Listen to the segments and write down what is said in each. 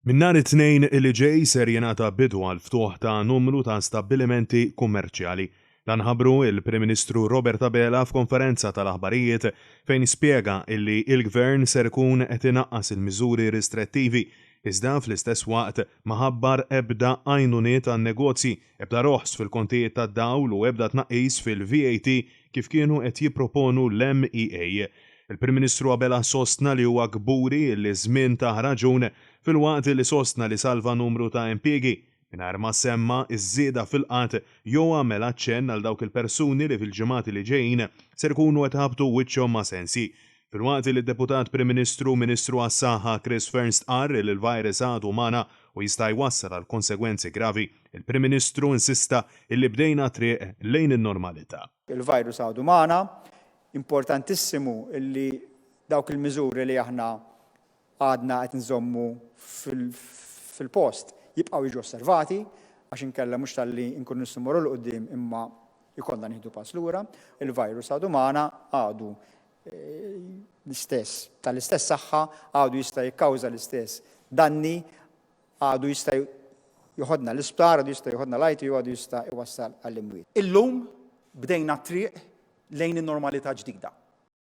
Minn nhar it-Tnejn li ġej ser jingħata bidu għall-ftuħ ta' numru ta' stabbilimenti kummerċjali. Dan ħabbru il-Prim Ministru Robert Abela f'konferenza tal-aħbarijiet fejn spjega illi il-Gvern ser ikun qed inaqqas il-miżuri ristrettivi iżda fl-istess waqt ma ħabbar ebda għajnuniet għan-negozji, ebda roħs fil-kontijiet tad-dawl u ebda tnaqqis fil-VAT kif kienu qed jipproponu l-MEA. Il-Prim Ministru Abela sostna li huwa kburi li ż-żmien tah raġun filwaqt li sostna li salva numru ta' impjiegi, mingħajr ma semma ż-żieda fil-qgħad jew għamel aċċenn għal dawk il-persuni li fil-ġimgħat li ġejjin ser ikunu qed iħabbtu wiċċhom ma' sensji. Filwaqt li d-Deputat Prim Ministru u Ministru għas-Saħħa Chris Fearne stqarr li l-virus għadu magħna u jista' jwassal għal konsegwenzi gravi, il-Prim Ministru insista illi bdejna triq lejn in-normalità. Il-virus għadu magħna, importantissimu illi dawk il-miżuri li aħna għadna qed nżommu fil-post jibqgħu jiġu osservati għax inkella mhux talli nkunu nistgħu mmorru 'l quddiem imma jkollna nieħdu pass lura. Il-virus għadu magħna, għadu l-istess, tal-istess saħħa, għadu jista' jikkawża l-istess danni, għadu jista' joħodna l-isptar, għadu jista' joħodna l-ITU, għadu jista' iwassal għall-imwiet. Illum bdejna t-triq lejn in-normalità ġdida.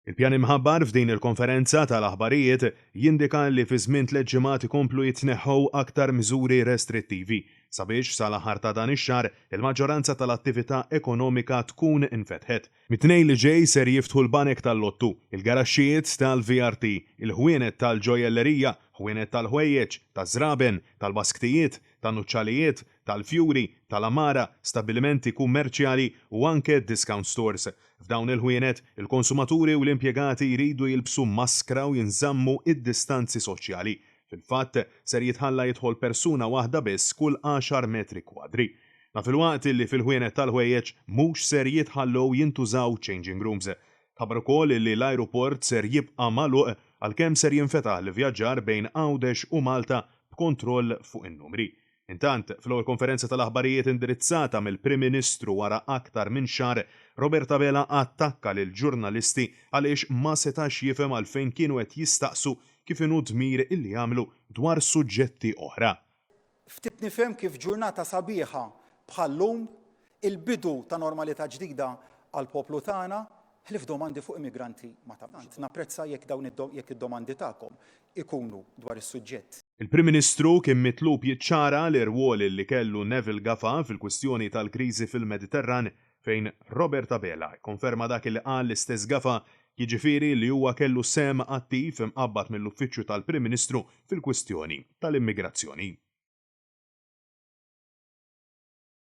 Il-pjan imħabbar f'din il-konferenza tal-aħbarijiet jindika li fi żmien tlett ġimgħat ikomplu jitneħħew aktar miżuri restrittivi, sabiex sal-aħħar ta' dan ix-xahar il-maġġoranza tal-attività ekonomika tkun infetħet. Mit-Tnejn li ġej ser jiftħu l-banek tal-lottu, il-garaxxijiet tal-VRT, il-ħwienet tal-ġojjellerija, ħwienet tal-ħwejjeġ, taż-żraben, tal-basktijiet, tan-nuċċalijiet, tal-fjuri, tal-għamara, stabbilimenti kummerċjali u anke discount stores. F'dawn il-ħwienet, il-konsumaturi u l-impjegati jridu jilbsu maskra u jinżammu id-distanzi soċjali. Fil-fatt, ser jitħalla jidħol persuna waħda biss kull għaxar metri kwadri. Dan filwaqt li fil-ħwienet tal-ħwejjeġ mhux ser jitħallew jintużaw changing rooms. Tħabbar ukoll li l-ajruport ser jibqa' magħluq għalkemm ser jinfetaħ l-ivvjaġġar bejn Għawdex u Malta b'kontroll fuq in-numri. Intant, fl-ewwel konferenza tal-aħbarijiet indirizzata mill-Prim Ministru wara aktar minn xahar, Robert Abela attakka lill-ġurnalisti għaliex ma setax jifhem għalfejn kienu qed jistaqsu kif inhu dmir illi jagħmlu dwar suġġetti oħra. Ftit nifhem kif ġurnata sabiħa bħal-lum, il-bidu ta' normalità ġdida għall-poplu tagħna, ħlief domandi fuq immigranti ma tagħmlux. Napprezza jekk dawn jekk id-domandi tagħkom ikunu dwar is-suġġett. Il-Prim Ministru kien mitlub jiċċara l-irwol li kellu Neville Gafà fil-kwistjoni tal-kriżi fil-Mediterran fejn Robert Abela kkonferma dak li qal l-istess Gafà, jiġifieri li huwa kellu sehem attiv imqabbad mill-Uffiċċju tal-Prim Ministru fil-kwistjoni tal-immigrazzjoni.